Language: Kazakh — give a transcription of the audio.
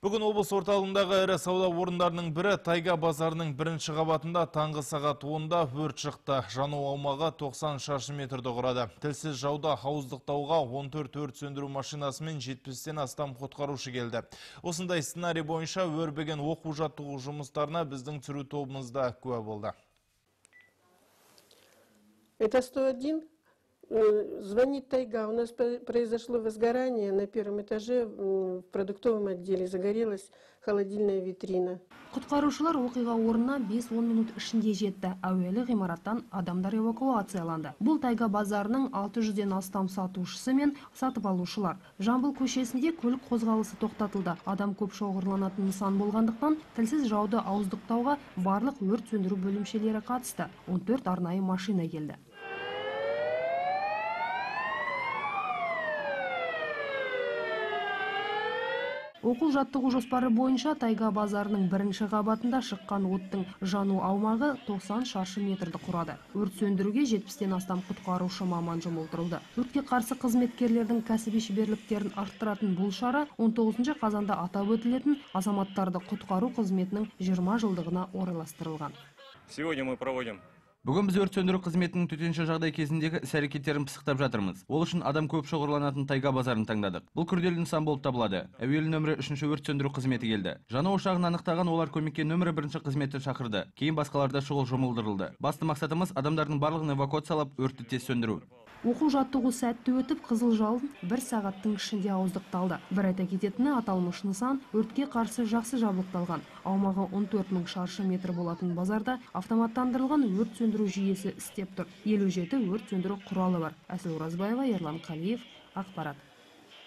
Бүгін облыс орталығындағы ірі сауда орындарының бірі Тайга базарының бірінші қабатында таңғы сағат 10-да өрт шықты. Жану аумағы 90 шаршы метрді құрады. Тілсіз жауды ауыздықтауға 14 өрт сөндіру машинасы мен 70-тен астам құтқарушы келді. Осындай сценарий бойынша өрбіген оқу-жаттығу жұмыстарына біздің түсіру тобымыз да куә болды. Это 101. Звонит Тайга. У нас произошло возгорание на первом этаже в продуктовом отделе. Загорелась холодильная витрина. Құтқарушылар оқиға орнына 5-10 минут ішінде жетті. Әуелі ғимараттан адамдар эвакуацияланды. Бұл Тайга базарының 600-ден астам сатушысы мен сатып алушылар. Жамбыл көшесінде көлік қозғалысы тоқтатылды. Адам көп шоғырланатын нысан болғандықтан тілсіз жауды ауыздықтауға барлық өрт сөндіру бөлімшелері қатысты. 14 арнайы машина келді. Оқу жаттығу жоспары бойынша Тайга базарының бірінші қабатында шыққан оттың жану аумағы 90 шаршы метрді құрады. Өрт сөндіруге 70-тен астам құтқарушы маман жұмылдырылды. Өртке қарсы қызметкерлердің кәсіби шеберліктерін арттыратын бұл шара 19 қазанда атап өтілетін азаматтарды құтқару қызметінің 20 жылдығына орайластырылған. Сегодня мы проводим. Бүгін біз өрт сөндіру қызметінің төтенше жағдай кезіндегі іс-әрекеттерін пысықтап жатырмыз. Ол үшін адам көп шоғырланатын Тайга базарын таңдадық. Бұл күрделі нысан болып табылады. Әуелі нөмірі 3-ші өрт сөндіру қызметі келді. Жану ошағын анықтаған олар көмекке нөмірі 1-ші қызметті шақырды. Кейін басқаларда шұғыл жұмылдырылды. Басты мақсатымыз адамдардың барлығын эвакуациялап, өртті тез сөндіру. Оқу жаттығу сәтті өтіп, қызыл жалын бір сағаттың ішінде ауыздықталды. Бір айта кететіні, аталмыш нысан өртке қарсы жақсы жабдықталған. Аумағы 14 мың шаршы метр болатын базарда автоматтандырылған өрт сөндіру жүйесі істеп тұр. 57 өрт сөндіру құралы бар. Әсел Оразбаева, Ерлан Қалиев, ақпарат.